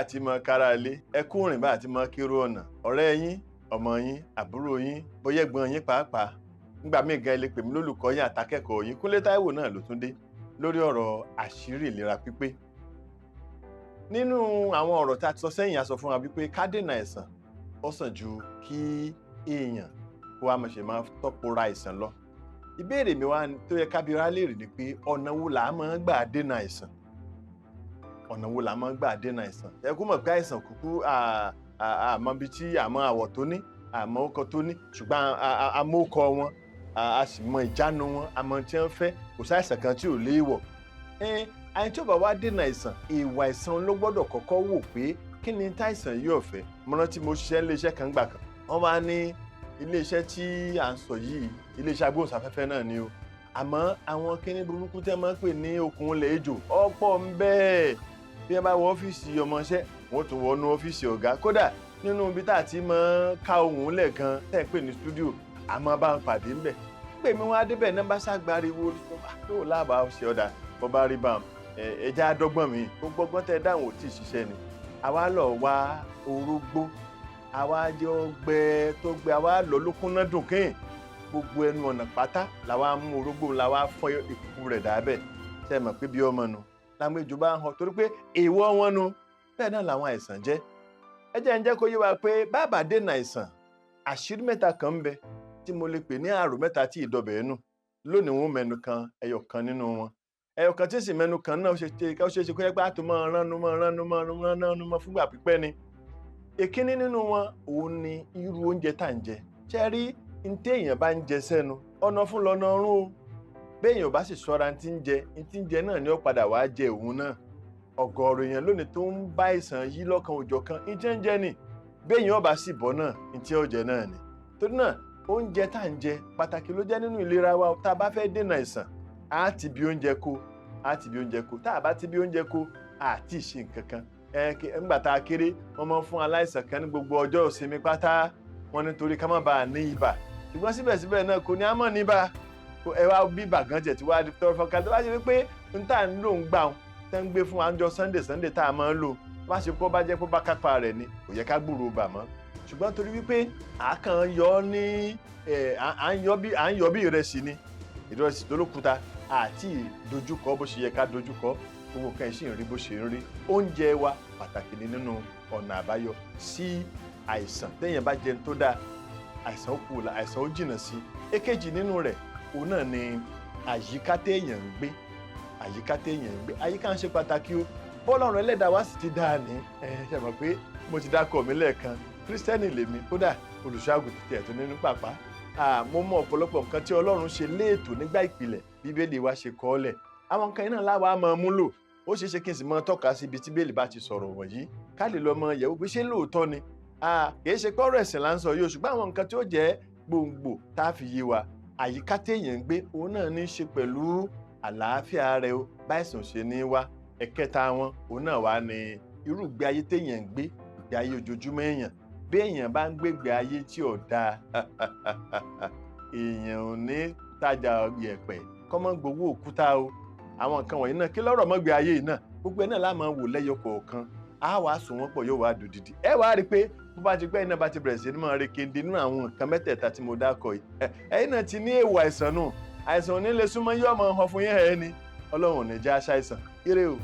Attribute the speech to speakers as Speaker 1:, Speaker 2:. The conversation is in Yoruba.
Speaker 1: àti mọ kára ilé, ẹ kú rìn bá àti mọ kíró ọ̀nà. Ọ̀rẹ́ yín, ọmọ yín, àbúrò yín, bóyá ẹ̀gbọ́n yín pàápàá. Nígbà míì gan ẹ lè pè mí lólùkọ́ yín àtàkẹ́kọ̀ọ́ yín. Kúnlé Táíwò náà ló tún dé lórí ọ̀rọ̀ àṣírí ìlera pípé. Nínú àwọn ọ̀rọ̀ tá a ti sọ sẹ́yìn, a sọ fún wa wípé ká dènà àìsàn ó sàn ju kí èèyàn kó wá máa ṣe máa tọ́pọ̀ ra àìsàn lọ. Ìbéèrè mi wá tó yẹ ká bi ra léèrè ni pé ọ̀nà wo là á máa ń gbà dènà àìsàn? Ọ̀nà wo là á máa ń gbà dènà àìsàn? Ẹ kú mọ̀ pé àìsàn kúkú àmọ́ ibi tí àmọ́ àwọ̀ tó ní, àmọ́ ọkọ̀ tó ní, ṣùgbọ́n àmọ́ ọkọ̀ wọn, a sì mọ ìjánu wọn, àmọ́ tí wọ́n fẹ́. Kò sáìsàn kan tí ò léèwọ̀. Ẹni tí ó bá wá dènà àìsàn, ìwà àìsàn ló gbọ́dọ̀ kọ́kọ́ wò pé kí ni táìsàn yìí ò fẹ́. Mo rántí mo ṣiṣẹ́ nílé iṣẹ́ kan gbà kan. Wọ́n máa ní iléeṣẹ́ tí à ń sọ yìí, iléeṣẹ́ agbóhùnsáfẹ́fẹ́ náà ni o. Àmọ́ àwọn kíní burúkú tẹ́ máa ń pè ní okùn ilẹ̀ ejò ọ̀pọ̀ ń bẹ́ẹ̀. Bí wọ́n bá wọ ọ́fíìsì ọmọọṣẹ́, wọ́n tún wọnú ọ́fíìsì ọ̀gá. Kódà nínú ibi tá a ti máa ń ká ohùn lẹ̀ gan tẹ́ ń pè ní stúdíò, àmọ́ bá ń pàdé ńbẹ̀. Pè mí wọ́n á débẹ̀ náà bá ṣàgbáriwo tó lábàá ṣe ọ̀dà bọ́ bá rí bá ẹja àdọ́gbọ̀n mi. Gbogbo ọgbọ́n tẹ́ dáhùn ò tí ì ṣiṣẹ́ ni. Àwa lọ wá orógbó, àwa jẹ́ ọgbẹ́ tó gbẹ, àwa lọ lókúnná dùn kéèyàn. Gbogbo ẹnu ọ̀nà pátá làwa mú orógbó, làwa fọ́ ìkú rẹ̀ dábẹ́. Ṣe é mọ̀ pé bí ọmọ nu làwọn ejò bá ń họ torí pé èèwọ̀ wọn nu. Bẹ́ẹ̀ náà làwọn àìsàn jẹ́. Ẹ jẹ́ ń jẹ́ kó yé wa pé bàbá dènà àìsàn, àṣírí mẹ́ta kan ń bẹ tí mo lè pè ní àrùn mẹ́ta tí ìdọ̀bẹ̀ nù. Lónìí wọn mẹ́nu kan ẹyọ kan nínú wọn. Ẹyọ kan tí sì mẹ́nu kan náà ó ṣe ṣe kó yẹ pé àtò máa ránnu máa ránnu máa ránnu máa fúngbà pípẹ́ ni. Èkíní nínú wọn òun ni irú oúnjẹ tá à ń jẹ. Ṣé rí n téèyàn bá ń jẹ sẹ́nu, ọ̀nà fún lọ́nà ọ̀run o. Béèyàn bá sì ṣọ́ra ntí ń jẹ, ntí ń jẹ náà ni ó padà wá jẹ òun náà. Ọ̀gọ̀ọ̀rọ̀ èèyàn lónìí tó ń bá àìsàn yí lọ́kan òjọ̀kan, ntí ń jẹ ni. Béèyàn bá sì bọ́ náà, ntí ó jẹ náà ni. Torí náà, oúnjẹ tá à ń jẹ pàtàkì ló jẹ́ nínú ìlera wa. Tá a bá fẹ́ dènà àìsàn, á ti bí oúnjẹ kó, á ti bí oúnjẹ kó. Tá a bá ti bí oúnjẹ kó, á ti ṣe nǹkan kan. Ńgbà tá a kéré, wọ́n máa ń fún aláìsàn kan ní gbogbo ọjọ́ ìsinmi pátá, wọ́n nítorí ká má bàa ní ibà. Ṣùgbọ́n síbẹ̀síbẹ̀ náà kò ní á mọ̀ níbà. Ẹ wá bí ibà gan jẹ̀ tí wàá di tọrọ fọkàn tó bá ṣe wípé n tá ń lò ń gbà tẹ́ ń gbé fún wa ńjọ́ Sunday Sunday tá a máa ń lò, bá ṣe kó bá jẹ́ kó bá kápá rẹ̀ ni, kò yẹ ká gbúròó bà mọ́. Ṣùgbọ́n torí wípé à kàn yọ ní à ń yọ bí ìrẹsì ni, ìrẹsì tó lókuta àti dojúkọ bó ṣe yẹ ká dojúkọ, gbogbo nǹkan yìí sì ń rí bó ṣe ń rí. Oúnjẹ wa pàtàkì ni nínú ọ̀nà àbáyọ sí àìsàn. Téèyàn bá jẹun tó dáa, àìsàn ó kù, àìsàn ó jìnnà sí. Èkejì nínú rẹ̀ òun náà ni àyíká téèyàn ń gbé. Àyíká téèyàn ń gbé, àyíká ń ṣe pàtàkì o. Bọ́lọ́run ẹlẹ́dàá wá sì ti dáa ní. Ẹ ṣe mọ̀ pé mo ti dákọ̀ mi lẹ́ẹ̀kan, kírísítẹ́nì lèmi, kódà olùṣọ́àgùtàn tiẹ̀ tó nínú pàpà. Mo mọ ọ̀pọ̀lọpọ̀ nǹkan tí Ọlọ́run ṣe léètò nígbà ìpìlẹ̀, Bíbélì wa ṣe kọ́ ọ́lẹ̀. Àwọn nǹkan iná láwa máa mú lò. Ó ṣeé ṣe kí n sì máa tọ́ka sí ibi tí Bíbélì bá ti sọ̀rọ̀ wọ̀nyí, ká lè lọ mọ yẹ̀wò pé ṣé lóòótọ́ ni. Kì í ṣe pọ́rọ̀ ẹ̀sìn là ń sọ yìí o, ṣùgbọ́n àwọn nǹkan tí ó jẹ́ gbòǹgbò tá a fi yé wa. Àyíká téèyàn ń gbé òun náà ní í ṣe pẹ̀lú àlàáfíà rẹ̀ o, báìsàn ṣe ní wá. Ẹ̀kẹta wọn òun náà wá ní irú ìgbé ayé téèyàn ń gbé, ìgbé ayé ojoojúmọ́ èèyàn. Bí èèyàn bá ń gbégbé ayé tí ò dáa, èèyàn ò ní tajà yẹ̀pẹ̀ kọ́mọ́ gbowó òkúta o. Àwọn nǹkan wọ̀nyí náà kí lọ́rọ̀ mọ́gbé ayé yìí náà, gbogbo ẹ̀ náà la máa wò lẹ́yọ kọ̀ọ̀kan. Á wàá sùn wọ́n pọ̀, yóò wá dòdìdì. Ẹ wàá rí i pé bó bá ti pẹ́ iná bá ti bẹ̀rẹ̀ sí ní máa re kende nínú àwọn nǹkan mẹ́tẹ̀ẹ̀ta tí mo dákọ̀ yìí, ẹ̀yin náà ti ní èèwọ̀ àìsàn nù. Àìsàn ò ní lè súnmọ́, yóò máa hàn fún yín. Ẹ̀ ni Ọlọ́run ò ní já aṣáìsàn. Ire o.